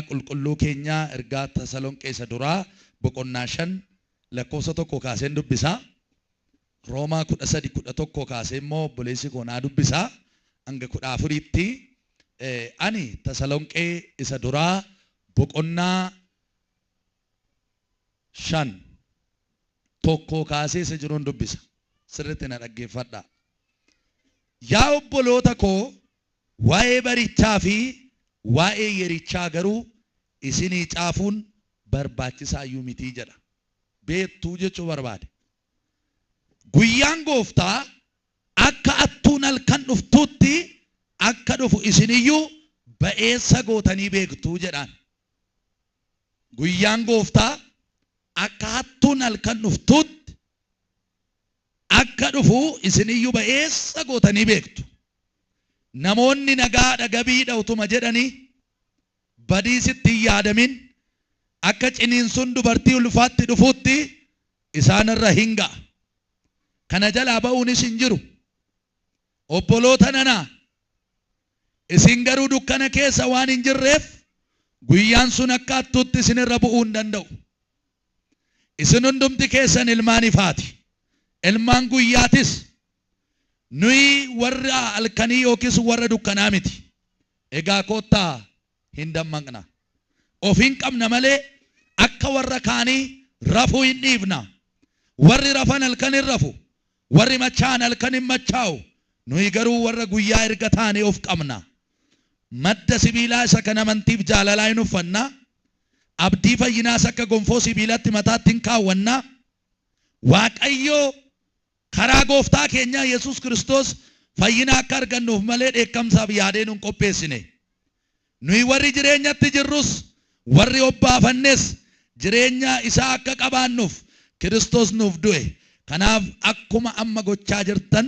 Qulqulluu keenyaa ergaa Tasalonqee isa duraa boqonnaa 5 lakkoofsa 1 kaaseen dubbisaa. Roomaa 13 11 kaasee immoo obboleessi koo naa dubbisaa hanga 14tti. Ani Tasalonqee isa duraa boqonnaa 5 1 kaasee isa jiruun dubbisa. Sirriitti na dhaggeeffadhaa. Yaa obboloota koo, waa'ee barichaa fi waa'ee yerichaa garuu isinii caafuun barbaachisaa iyyuu miti jedha. Beektuu jechuu barbaade. Guyyaan gooftaa akka attuun halkan dhuftuutti akka dhufu isiniyyuu ba'eessa gootanii beektu jedhaan. Guyyaan gooftaa akka hattuun halkan dhuftuutti akka dhufu isiniyyuu ba'eessa gootanii beektu. Namoonni nagaadha gabiidha utuma jedhanii badiisitti hin yaadamin akka ciniinsuun dubartii ulfaatti dhufuutti isaan irra hin ga'a. Kana jalaa ba'uunis hin jiru. Obboloota nana, isin garuu dukkana keessa waan hin jirreef guyyaan sun akka hattuutti isinirra bu'uu hin danda'u. Isin hundumti keessan ilmaan ifaati. Ilmaan guyyaatis. Nuyi warra halkanii yookiis warra dukkanaa miti. Egaa koottaa hin dammaqna. Of hin qabna malee akka warra kaanii rafuu hin dhiifna. Warri rafan halkan hin rafu. Warri machaa'an halkan hin machaa'u. Nuyi garuu warra guyyaa erga taane of qabna. Madda sibiilaa isa kan amantiif jaalalaa hin uffanna. Abdii fayyinaas akka gonfoo sibiilatti mataatti hin kaawwanna. Waaqayyo karaa gooftaa keenyaa Yesuus Kiristoos fayyina akka argannuuf malee dheekkamsaaf yaadee nun qopheessine. Nuyi warri jireenyatti jirrus warri obbaafannes jireenya isaa akka qabaannuuf Kiristoos nuuf du'e. Kanaaf akkuma amma gochaa jirtan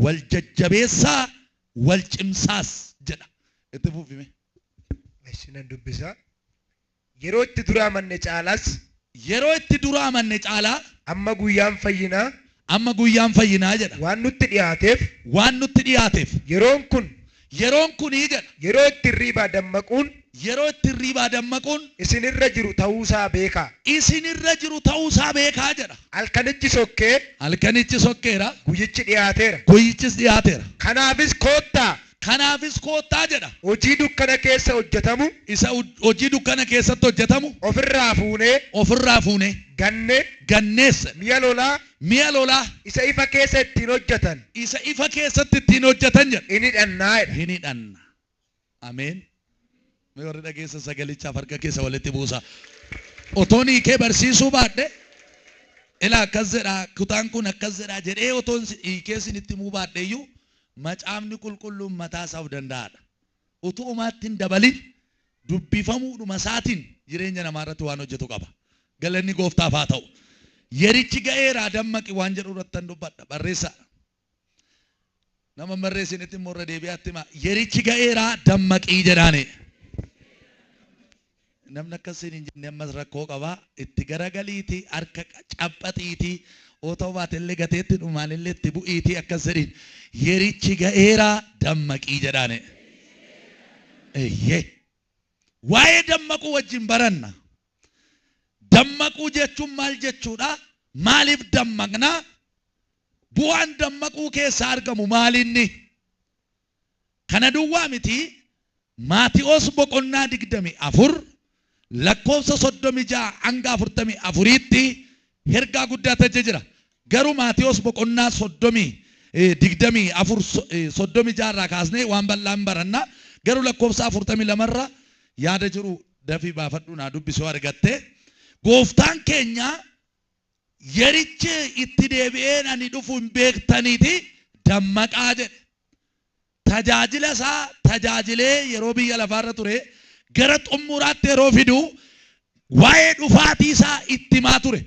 wal jajjabeessaa, wal cimsaas jedha. Itti fufime. Isinan dubbisa. Yeroo itti dura amanne caalaas, Yeroo itti dura amanne caalaa, amma guyyaan fayyinaa amma guyyaan fayyinaa jedha. waan nutti dhiyaateef, waan nutti dhiyaateef, yeroon kun yeroon kunii jedha. Yeroo itti hirriibaa dammaquun yeroo itti hirriibaa dammaquun isinirra jiru ta'uusaa beekaa. Isinirra jiru ta'uusaa beekaa jedha. Halkanichi sokkee Halkanichi sokkeera. Guyyichi dhiyaateera. Guyyichis dhiyaateera. Kanaafis koottaa Kanaafis koottaa jedha. Hojii dukkana keessa hojjetamu isa hojii dukkana keessatti hojjetamu ofirraa fuunee ofirraa fuunee gannee ganneessa mi'a lolaa mi'a lolaa isa ifa keessa ittiin hojjetan isa ifa keessatti ittiin hojjetan jedha. Hin hidhannaa jedha. Hin hidhanna. Ameen. Mee warri dhageessan sagalichaaf harka keessa walitti buusa. Otoon hiikee barsiisuu baadhe, ila akkas jedha, kutaan kun akkas jedha jedhee otoon hiikee isinitti himuu baadhe iyyuu, macaafni qulqulluun mataa isaa of danda'aadha. Utuu umaatti hin dabalin dubbifamuudhuma isaatiin jireenya namaa irratti waan hojjetu qaba. Galanni gooftaaf haa ta'u. Yerichi ga'eeraa dammaqi waan jedhu irrattan dubbadha. Barreessaa. Nama barreessinitti immoo irra deebi'aatti hima. Yerichi ga'eeraa dammaqii jedhaani. Namni akkasiin hin jenne ammas rakkoo qaba. Itti garagaliitii, harka caphaxiitii, otoo baatellee gateetti dhumaalillee itti bu'iitii akkas jedhiin. Yerichi ga'eeraa dammaqii jedhaani. Eeyyee. Waa'ee dammaquu wajjin baranna. Dammaquu jechuun maal jechuudha? Maaliif dammaqna? Bu'aan dammaquu keessaa argamu maalinni? Kana duwwaa miti. Maati'oos boqonnaa 24 lakkoofsa 36 hanga 44tti hergaa guddaatu achi jira. Garuu Maati'oos boqonnaa 24 36 irraa kaasnee waan bal'aan baranna. Garuu lakkoofsa 42 irra yaada jiru dafii baafadhu naa dubbisuu argatte. Gooftaan keenya yerichi itti deebi'een ani dhufu hin beektaniiti dammaqaa jedhe. Tajaajila isaa tajaajilee yeroo biyya lafaarra ture gara xumuraatti yeroo fidu waa'ee dhufaatii isaa itti himaa ture.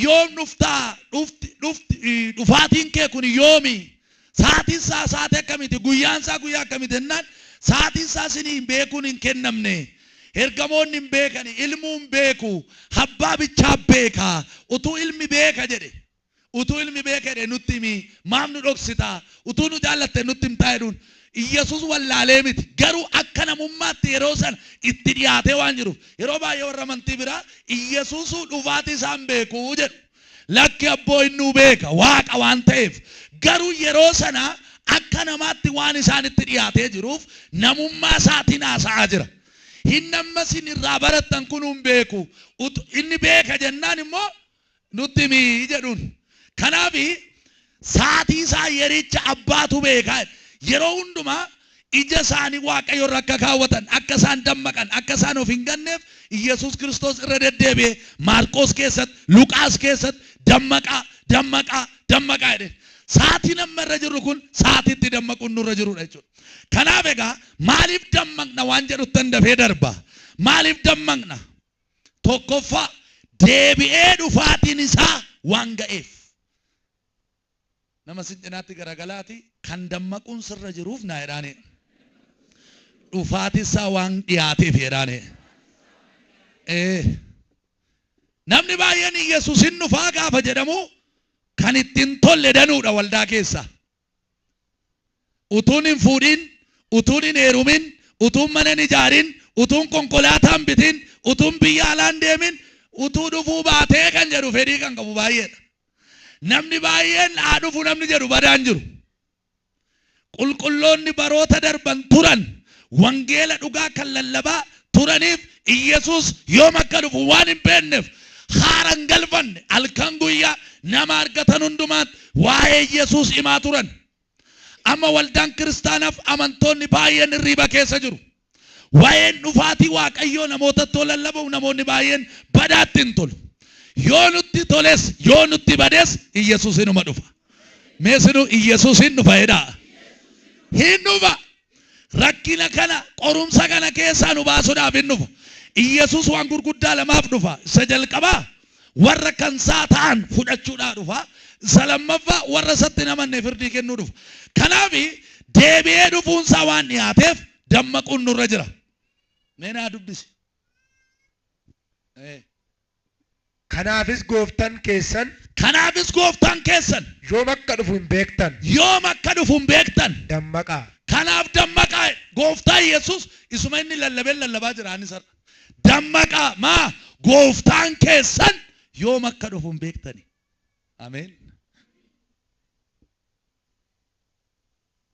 Yoom dhuftaa? Dhufti dhufti dhufaatiin kee kun yoomi? Sa'aatiin isaa sa'aatii akkamiiti? Guyyaan isaa guyyaa akkamiiti? Jennaan sa'aatiin isaa isinii beekuun hin kennamne. Ergamoonni hin beekani, ilmuu hin beeku, abbaa bichaa beeka. Utuu ilmi beeka jedhe. Utuu ilmi beeka jedhe nutti himi, maaf nu dhoksitaa? Utuu nu jaallatte nutti himtaa jedhuun. Iyyasuus wallaalee miti. Garuu akka namummaatti yeroo sana itti dhiyaatee waan jiruuf yeroo baay'ee warra amantii biraa Iyyasuusuu dhufaatii isaan beekuu jedhu. Lakki abboo innuu beeka waaqa waan ta'eef. Garuu yeroo sana akka namaatti waan isaanitti dhiyaatee jiruuf namummaa isaatiin haasa'aa jira. Hin amma isin irraa barattan kun hin beeku. Inni beeka jennaan immoo nutti himi jedhuun. Kanaaf saatii isaa yericha abbaatu beeka. Yeroo hundumaa ija isaanii Waaqayyo irra akka kaawwatan, akka isaan dammaqan, akka isaan of hin ganneef Iyyasuus Kiristoos irra deddeebi'ee Maarqos keessatti, Luqaas keessatti dammaqaa, dammaqaa, dammaqaa jedhe. Saatiin amma irra jirru kun saatiitti dammaquun nurra jirudha jechuudha. Kanaaf egaa maaliif dammaqna waan jedhuttan dafee darba. Maaliif dammaqna? Tokkoffaa, deebi'ee dhufaatiin isaa waan ga'eef. Nama sin cinaatti garagalaati kan dammaquun sirra jiruuf naa jedhaani. Dhufaatii isaa waan dhiyaateef jedhaani. Namni baay'een Iyyasuus hin dhufaa gaafa jedhamu kan ittiin tolle danuudha waldaa keessa. Utuun hin fuudhin, utuun hin heerumin, utuun mana hin ijaarin, utuun konkolaataa hin bitin, utuun biyya alaan deemin, utuu dhufuu baatee kan jedhu fedhii kan qabu baay'eedha. Namni baay'een haa dhufu namni jedhu badaan jiru. Qulqulloonni baroota darban turan wangeela dhugaa kan lallabaa turaniif Iyyasuus yoom akka dhufu waan hin beekneef haara hin galfanne halkan guyyaa nama argatan hundumaatti waa'ee Iyyasuus himaa turan. Amma waldaan kiristaanaaf amantoonni baay'een hirriiba keessa jiru. Waa'een dhufaatii Waaqayyoo namootatti yoo lallabamu namoonni baay'een badaatti hin tolu. Yoo nutti toles yoo nutti bades Iyyasuus inuma dhufa. Mee sinuu Iyyasuus hin dhufa jedhaa. Hin dhufa. Rakkina kana qorumsa kana keessaa nu baasuudhaaf hin dhufa. Iyyasuus waan gurguddaa lamaaf dhufa. Isa jalqabaa warra kan isaa ta'an fudhachuudhaaf dhufa. Isa lammaffaa warra isatti hin amanne firdii kennuu dhufa. Kanaaf deebi'ee dhufuunsaa waan dhiyaateef dammaquun nurra jira. Mee naa dubbisi. Kanaafis gooftaan keessan Kanaafis gooftaan keessan yoom akka dhufu hin beektan. Yoom akka dhufu hin beektan. Dammaqaa. Kanaaf dammaqaa. Gooftaan Yesuus isuma inni lallabee lallabaa jira anis har'a. Dammaqaa maa gooftaan keessan yoom akka dhufu hin beektani. Ameen.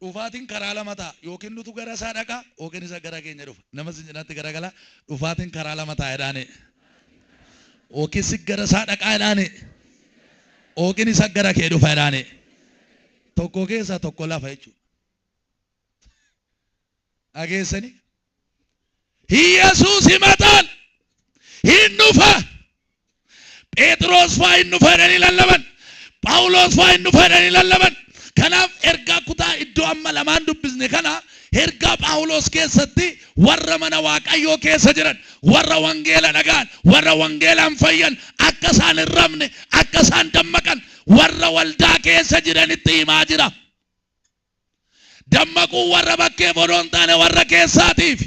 Dhufaatiin karaa lama ta'a. Yookiin nutu gara isaa dhaqa yookiin isa gara keenya dhufa. Nama sin cinaatti garagalaa dhufaatiin karaa lama ta'a jedhaani. Yookiin si gara isaa dhaqaa jedhaani. Yookiin isa gara kee dhufa jedhaani. Tokko keessaa tokko lafa jechuudha. Dhageessanii? Iyyasuus ይመጣል hin dhufa. Phexros faa hin dhufa jedhanii lallaban. Phaawulos faa hin dhufa jedhanii lallaban. Kanaaf ergaa kutaa iddoo amma lamaan dubbisne kana ergaa Phaawulos keessatti warra mana Waaqayyoo keessa jiran, warra wangeela dhagaan, warra wangeelaan fayyan akka isaan hin rafne, akka isaan dammaqan warra waldaa keessa jiranitti himaa jira. Dammaquu warra bakkee odoo hin taane warra keessaatiif.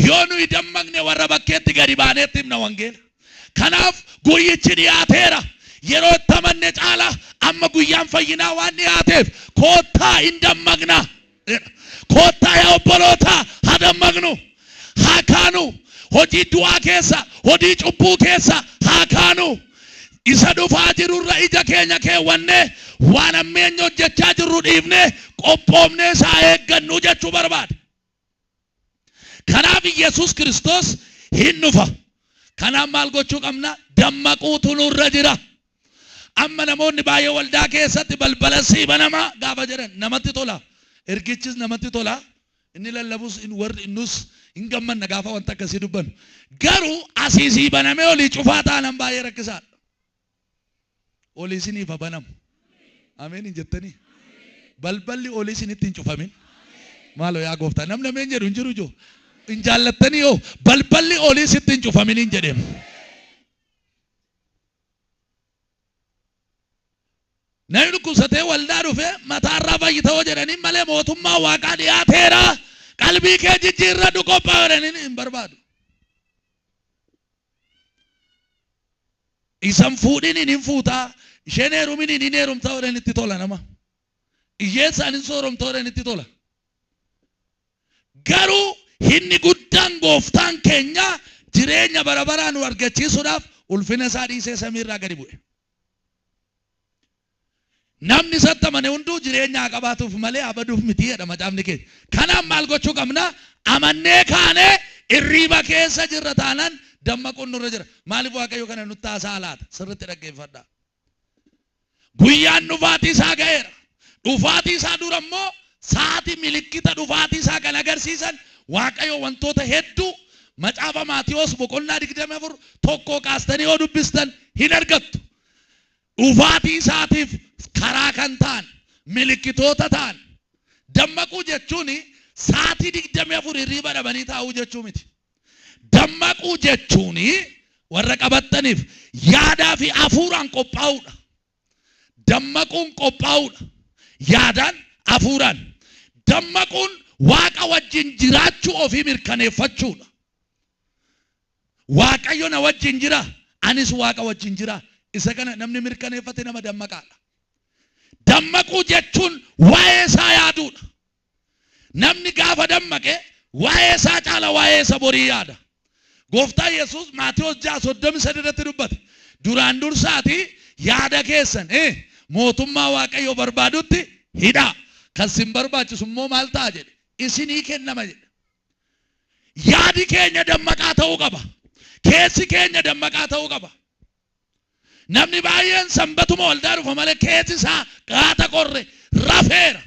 Yoo nuyi dammaqne warra bakkeetti gadi baaneetti himna wangeela. Kanaaf guyyichi dhiyaateera. Yeroo itti amanne caala amma guyyaan fayyinaa waan dhiyaateef koottaa hin dammaqna. Koottaa yaa obbolootaa haa dammaqnu. Haa kaanu. Hojii du'aa keessa, hojii cubbuu keessa haa kaanu. Isa dhufaa jirurra ija keenya keewwannee waan hammeenya hojjechaa jirru dhiifnee qophoofnee isaa eeggannu jechuu barbaada. Kanaaf Yesuus Kiristoos hin dhufa. Kanaaf maal gochuu qabna? Dammaquutu nurra jira. Amma namoonni baay'ee waldaa keessatti balbala sii banamaa gaafa jedhan namatti tola. Ergichis namatti tola. Inni lallabus warri nus hin gammanna gaafa wanta akkasii dubbannu. Garuu asii sii banamee olii cufaa taanan baay'ee rakkisaadha. Olii isiniif haa banamu. Ameen hin jettanii? Balballi olii isinitti hin cufamin. Maaloo yaa gooftaa namni ameen jedhu hin jiru joo. Hin jaallattanii yoo balballi olii sitti hin cufamin hin jedheem. Namni dhukkubsatee waldaa dhufee mataarraa fayyita hoo jedhanii malee mootummaa waaqaa dhiyaateera. Qalbii kee jijjiirradhu qophaa'u jedhanii hin barbaadu. Isan fuudhin hin fuutaa, isheen heerumin hin heerumtaa jedhan itti tola nama. Hiyyeessaan hin sooromtaa jedhan itti tola. Garuu inni guddaan gooftaan keenya jireenya bara baraa nu argachiisuudhaaf ulfina isaa dhiisee samii irraa gadi bu'e. Namni isatti amane hunduu jireenya haa qabaatuuf malee haa baduuf miti jedha macaafni keenya. Kanaaf maal gochuu qabna? Amannee kaanee irriiba keessa jirra taanaan dammaquun nurra jira. Maaliif Waaqayyo kana nutti haasa'a laata? Sirriitti dhaggeeffadhaa. Guyyaan dhufaatii isaa ga'eera. Dhufaatii isaa dura immoo sa'aatii milikkita dhufaatii isaa kan agarsiisan Waaqayyo wantoota hedduu macaafa Maatiyoos boqonnaa 24 tokkoo kaastanii yoo dubbistan hin argattu. Dhufaatii isaatiif karaa kan ta'an, milikkitoota ta'an. Dammaquu jechuun sa'aatii 24 hirriiba dhabanii taa'uu jechuu miti. Dammaquu jechuun warra qabattaniif yaadaa fi hafuuraan qophaa'uudha. Dammaquun qophaa'uudha. Yaadaan, hafuuraan. Dammaquun Waaqa wajjin jiraachuu ofii mirkaneeffachuudha. Waaqayyo na wajjin jira, anis Waaqa wajjin jira. Isa kana namni mirkaneeffate nama dammaqaadha. Dammaquu jechuun waa'ee isaa yaaduudha. Namni gaafa dammaqe waa'ee isaa caala waa'ee isa borii yaada. Gooftaan Yesuus Maatewos 6:33 irratti dubbate. Duraan dursaatii yaada keessan mootummaa Waaqayyoo barbaadutti hidhaa. Kan sin barbaachisu immoo maal ta'a jedhe? Isinii kennama jedhe. Yaadi keenya dammaqaa ta'uu qaba. Keessi keenya dammaqaa ta'uu qaba. Namni baay'een sanbatuma waldaa dhufa malee keessi isaa qaata qorre rafeera.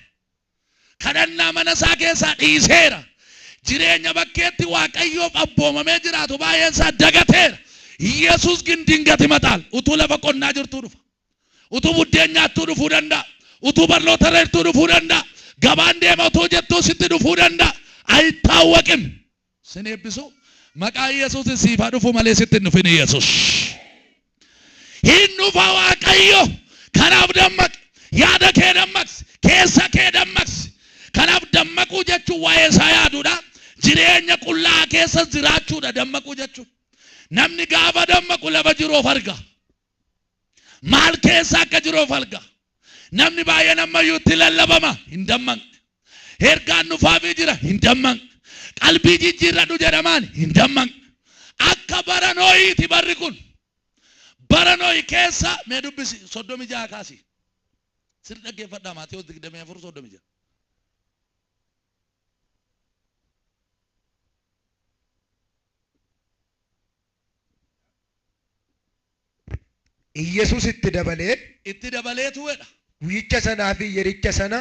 Kadhannaa mana isaa keessaa dhiiseera. Jireenya bakkeetti Waaqayyoof abboomamee jiraatu baay'een isaa dagateera. Yesuus gin dingati maxaal. Utuu lafa qonnaa jirtuu dhufa. Utuu buddeen nyaattuu dhufuu danda'a. Utuu barnoota irra jirtuu dhufuu danda'a. Gabaan deema utuu jettuu sitti dhufuu danda'a. Ayitaawwaqim. Sin eebbisu. Maqaa Yesuusin siif haa dhufu malee sitti hin dhufin Yesuus. Hin dhufa Waaqayyo. Kanaaf dammaqi. Yaada kee dammaqsi. Keessa kee dammaqsi. Kanaaf dammaquu jechuun waa'ee isaa yaaduudha. Jireenya qullaa keessa jiraachuudha dammaquu jechuun. Namni gaafa dammaqu lafa jiru of arga. Maal keessa akka jiru of arga. Namni baay'een ammayyuu itti lallabama hin dammaqne. Ergaan nufaafii jira hin dammaqne. Qalbii jijjiirradhu jedhamaan hin dammaqne. Akka bara Nohiiti barri kun. Bara Nohi keessa mee dubbisi 36 kaasi. Sirri dhaggeeffadhaa Maatewos 24 36. Iyyasuus itti dabalee. Itti dabaleetu jedha. Guyyicha sanaa fi yericha sana.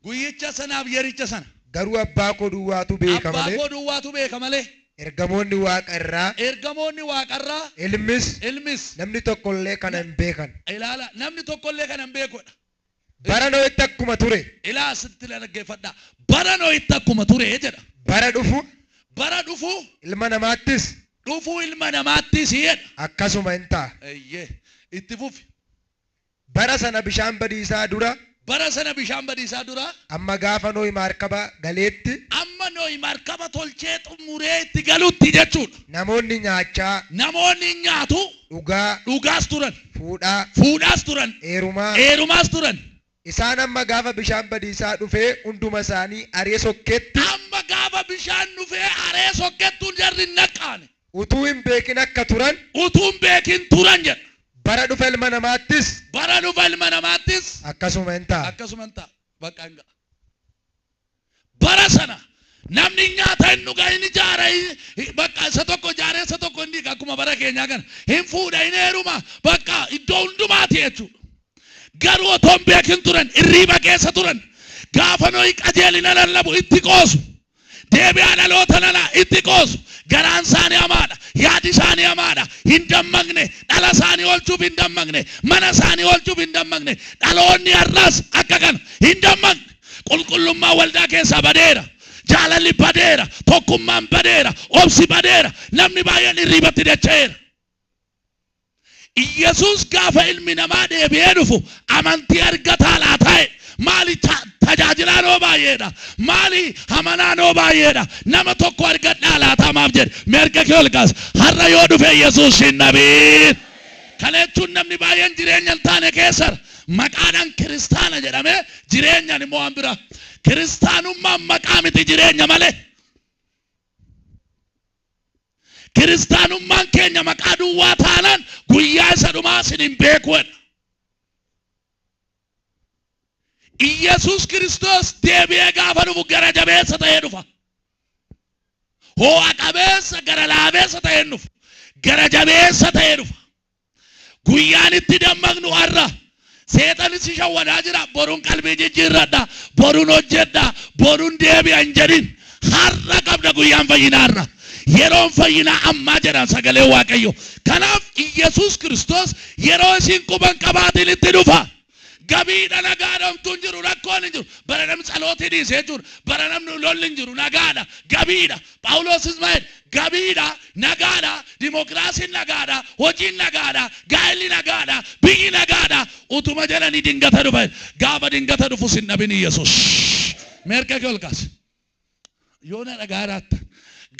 Guyyicha sanaaf yericha sana. Garuu abbaa koo duwwaatu beeka Abbaa malee. koo duwwaatu beeka malee. Ergamoonni waaqa irraa. Ergamoonni waaqa irraa. Ilmis. Ilmis. Namni tokko illee kana hin beekan. Ilaala, namni tokko illee kana hin beeku jedha. Bara Nohitti akkuma ture. Ilaa asitti dhaggeeffadhaa. Bara Nohitti akkuma ture jedha. Bara dhufu. Bara dhufu. Ilma namaattis. Dhufuu ilma namaattis jedha. Akkasuma in ta'a. Eeyyee. Itti fufi. Bara sana bishaan badiisaa dura. Bara sana bishaan badiisaa dura. Amma gaafa Nohi maarkaba galeetti. Amma Nohi markaba tolchee xumuree itti galutti jechuudha. Namoonni nyaachaa. Namoonni in nyaatu. Dhugaa. Dhugaas turan. Fuudhaa. Fuudhaas turan. Eerumaa. Eerumaas turan. Isaan hamma gaafa bishaan badiisaa dhufee hunduma isaanii ari'ee sokketti. Hamma gaafa bishaan dhufee aree sokkettuun jarri hin naqqaane. Utuu hin beekin akka turan. Utuu hin beekin turan jedha. Bara dhufa ilma namaattis. Bara dhufa ilma namaattis. Akkasuma in ta'a. Akkasuma in ta'a. Bakka hin ga'a. Bara sana namni hin nyaata, hin dhuga, hin ijaara, bakka isa tokko ijaaree isa tokko hin diiga akkuma bara keenyaa kana. Hin fuudha, hin heeruma, bakka iddoo hundumaati jechuudha. Garuu otoo hin beekin turan, irriiba keessa turan. Gaafa Nohi qajeelina lallabu itti qoosu. Deebi'aa dhaloota nana itti qoosu. Garaan isaanii hamaadha. Yaadi isaanii hamaadha. Hin dammaqne. Dhala isaanii oolchuuf hin dammaqne. Mana isaanii oolchuuf hin dammaqne. Dhaloonni har'aas akka kana hin dammaqne. Qulqullummaan waldaa keessaa badeera. Jaalalli badeera. Tokkummaan badeera. Obsi badeera. Namni baay'een irriibatti dacha'eera. Iyyasuus gaafa ilmi namaa deebi'ee dhufu amantii argataa laataa jedhe. Maali tajaajilaan hoo baay'eedha. Maali amanaan hoo baay'eedha. Nama tokko argadhaa laataa maaf jedhe. Mee harka kee ol kaasi. Har'a yoo dhufe Yesuus hin dhabiin. Kana jechuun namni baay'een jireenya hin taane keessara. Maqaadhaan kiristaana jedhamee jireenyaan immoo waan biraa. Kiristaanummaan maqaa miti jireenya malee. Kiristaanummaan keenya maqaa duwwaa taanaan guyyaa isa dhumaa isin hin beeku jedha. Iyyasuus Kiristoos deebi'ee gaafa dhufu gara jabeessa ta'ee dhufa. Ho'a qabeessa gara laabeessa ta'ee hin dhufu. Gara jabeessa ta'ee dhufa. Guyyaan itti dammaqnu har'a. Seexanni si shawwadaa jira. Boruun qalbii jijjiirradha. Boruun hojjedha. Boruun deebi'a hin jedhin. Har'a qabda guyyaan fayyinaa har'a. Yeroon fayyinaa ammaa jedha sagalee Waaqayyo. Kanaaf Iyyasuus Kiristoos yeroo isin quban qabaatiin itti dhufa. Gabiidha nagaadha homtuu hin jiru rakkoon hin jiru. Bara namni tsalootii dhiise jechuudha. Bara namni lolli hin jiru nagaadha gabiidha. Phaawulos Ismaa'eel gabiidha nagaadha dimokiraasiin nagaadha hojiin nagaadha gaa'elli nagaadha biyyi nagaadha utuma jedhanii dingata dhufa. Gaafa dingata dhufu sin dhabin Iyyasuus. Mee harka kee ol kaasi. Yoo na dhagaa jiraatta.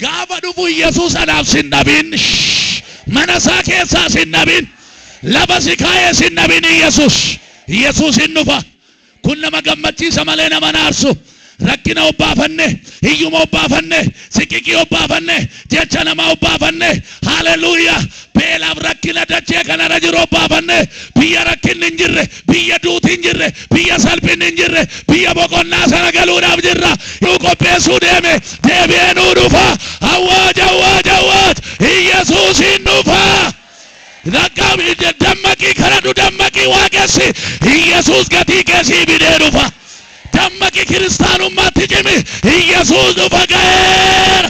Gaafa dhufu Yesuus anaaf sin dhabin. Mana isaa keessaa sin dhabin. Lafa si kaa'ee sin dhabin Yesuus. Yesuus hin dhufa. Kun nama gammachiisa malee nama naarsu. Rakkina obbaafanne, hiyyuma obbaafanne, siqiqii obbaafanne, jecha namaa obbaafanne, haleluuyaa, beelaaf rakkina dachee kanarra jiru obbaafanne, biyya rakkinni hin jirre, biyya duuti hin jirre, biyya salphinni hin jirre, biyya boqonnaa sana galuudhaaf jirra. Nuu qopheessuu deeme, deebi'ee nuu dhufa. Awwaaj, awwaaj, awwaaj! Iyyasuus hin dhufa. Dhaqqabi, dammaqii kadhadhu, dammaqii waaqessi. Iyyasuus gatii kee sii bidee dhufa. Dammaqi kiristaanummaatti cimi. Iyyasuus dhufa ga'eera.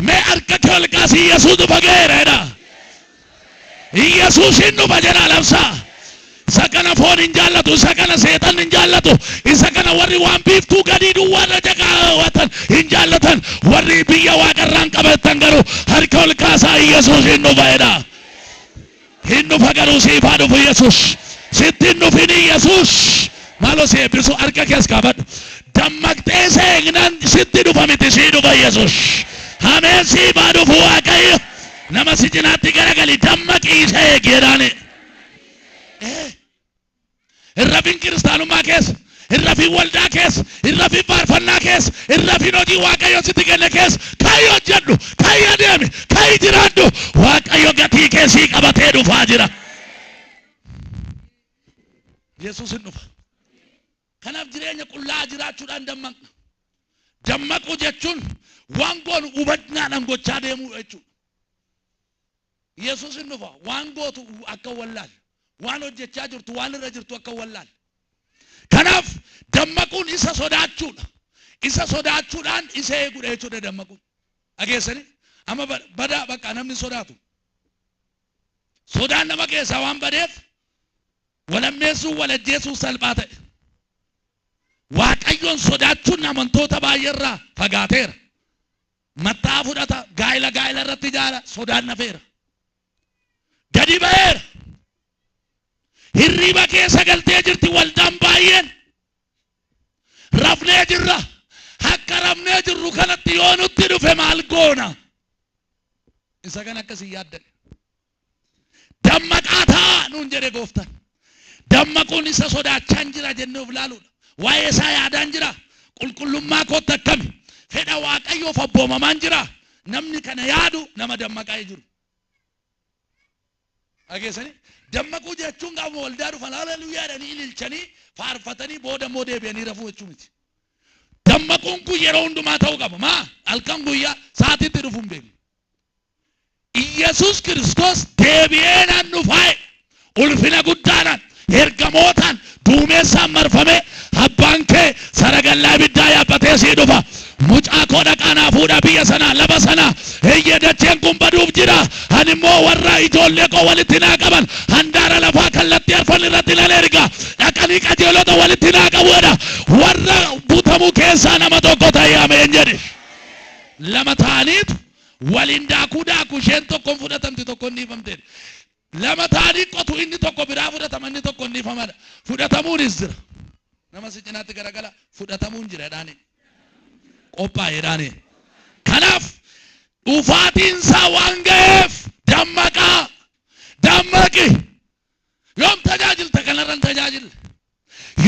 Mee harka kee ol kaasi Iyyasuus dhufa ga'eera jedha. Iyyasuus hin dhufa jedhaa labsaa. Isa kana foon hin jaallatu, isa kana seexanni hin jaallatu, isa kana warri waan biiftuu gadii duwwaarra jaqaawwatan hin jaallatan, warri biyya waaqarraan qabatan garuu harka ol kaasaa Iyyasuus hin dhufa jedha. Hin dhufa garuu siif haa dhufu Yesuus. Sitti hin dhufin Yesuus. Maaloo si eebbisu harka kees kaafadhu. Dammaqxee isa eegnaan sitti dhufa miti sii dhufa Yesuus. Ameen siif haa dhufu Waaqayyo. Nama si cinaatti garagali dammaqii isa eegi jedhaani. Hin rafin kiristaanummaa keessa, hin rafin waldaa keessa, hin rafin faarfannaa keessa, hin rafin hojii Waaqayyo sitti kenne keessa. Ka'i hojjedhu, ka'i adeemi, ka'i jiraadhu. Waaqayyo gatii kee sii qabatee dhufaa jira. Yesuus hin dhufa. Kanaaf jireenya qullaa jiraachuudhaan dammaqna. Dammaquu jechuun waan goonu hubannaadhaan gochaa deemuu jechuudha. Yesuus hin dhufa. Waan gootu akka hin wallaalle. Waan hojjechaa jirtu, waan irra jirtu akka hin wallaalle. Kanaaf dammaquun isa sodaachuudha. Isa sodaachuudhaan isa eeguudha jechuudha dammaquun. Dhageessanii? Amma badaa bakka namni sodaatu. Sodaan nama keessaa waan badeef walammeessuun walajjeesuun salphaa ta'e. Waaqayyoon sodaachuun amantoota baay'eerraa fagaateera. Matta'aa fudhata, gaa'ila gaa'ila irratti ijaara, sodaan nafeera. Gadi ba'eera. Hirriiba keessa galtee jirti waldaan baay'een. Rafnee jirra. Akka rafnee jirru kanatti yoo nutti dhufe maal goona? Isa kan akkas hin yaaddan. Dammaqaa ta'aa nuun jedhe gooftaan. Dammaquun isa sodaachaan jira jennee of ilaaluudha. Waa'ee isaa yaadaan jira. Qulqullummaa kootti akkami? Fedha Waaqayyoof abboomamaan jira. Namni kana yaadu nama dammaqaa jiru. Dhageessanii? Dammaquu jechuun gaafuma waldaa dhufan haleluuyaa jedhanii ililchanii faarfatanii booda immoo deebi'anii rafuu jechuu miti. Dammaquun kun yeroo hundumaa ta'uu qaba. Maa halkan guyyaa sa'aatiitti dhufu hin beeknu. Iyyasuus Kiristoos deebi'ee nan dhufa jedhe. Ulfina guddaadhaan, ergamootaan, duumeessaan marfamee abbaan kee saragallaa ibiddaa yaabbatee sii dhufa. Mucaa koo dhaqaa naa fuudhaa biyya sanaa, lafa sanaa. Eeyyee dacheen kun baduuf jira. Ani immoo warra ijoollee koo walitti naa qaban handaara lafaa kallattii arfan irratti nan erga. Dhaqanii qajeelota walitti naa qabu jedha. Warra butamu keessaa nama tokko ta'ee ameen jedhi. Lama ta'aniitu Waliin daakuu daaku isheen tokko hin fudhatamti tokko hin dhiifamti jedhe. Lama ta'anii qotu inni tokko biraa fudhatama inni tokko hin dhiifamadha. Fudhatamuunis jira. Nama si cinaatti garagala fudhatamuun jira jedhaani. Qophaa'e jedhaani. Kanaaf dhufaatiin isaa waan ga'eef dammaqaa. Dammaqi. Yoom tajaajilta kanarra hin tajaajille.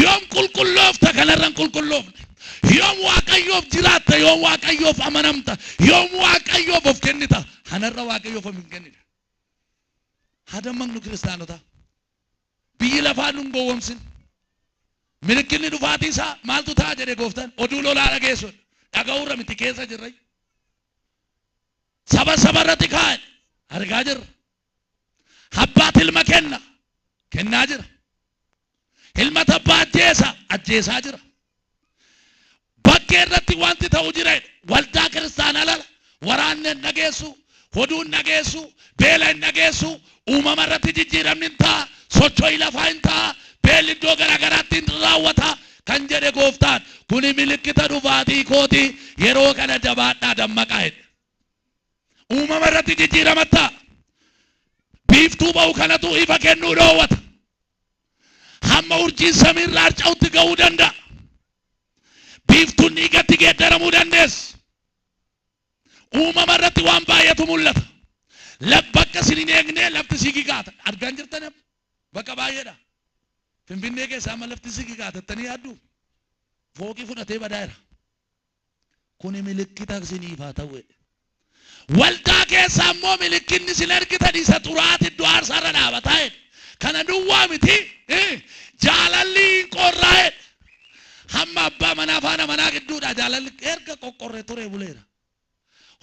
Yoom qulqulloofta kanarra hin qulqulloofne. Yoom Waaqayyoof jiraatta yoom Waaqayyoof amanamta yoom Waaqayyoof of kennita. Kanarra Waaqayyoof of hin kennine. Haa dammaqnu kiristaanota. Biyyi lafaa nun gowwomsin. Milikkinni dhufaatii isaa maaltu ta'a jedhe gooftaan? Oduu lolaa dhageessuudha. Dhaga'uurra miti keessa jirra. Saba saba irratti kaa'e argaa jirra. Abbaat ilma kenna kennaa jira. Ilmatu abbaa ajjeesa ajjeesaa jira. Bakkee irratti wanti ta'u jira. Waldaa kiristaanaa lala waraanni hin dhageessu, oduu hin dhageessu, beela hin dhageessu, uumama irratti jijjiiramni hin ta'a, socho'i lafaa hin ta'a, beelli iddoo garaagaraatti hin raawwata kan jedhe gooftaan. Kuni milikkita dhufaatii kooti, yeroo kana jabaadhaa dammaqaa jedhe. Uumama irratti jijjiirama ta'a. Biiftuu ba'u kanatu ifa kennuu dhoowwata. Hamma urjiin samiirraa harca'utti ga'uu danda'a. Biiftuun dhiigatti geeddaramuu dandeessi. Uumama irratti waan baay'eetu mul'ata. Bakka isin hin eegne lafti sigigaata. Argaa hin jirtan amma? Bakka baay'eedha. Finfinnee keessaa amma lafti sigigaata jettanii yaaddu? Fooqii fudhatee badaa jira. Kuni milikkita isiniif haa ta'u jedhe. Waldaa keessaa immoo milikkinni isin argitan isa xuraati iddoo aarsaa irra dhaabataa jedhe. Kana duwwaa miti jaalalli hin qorraa jedhe. Hamma abbaa manaa faana manaa gidduudha jaalalli erga qoqqorre ture buleera.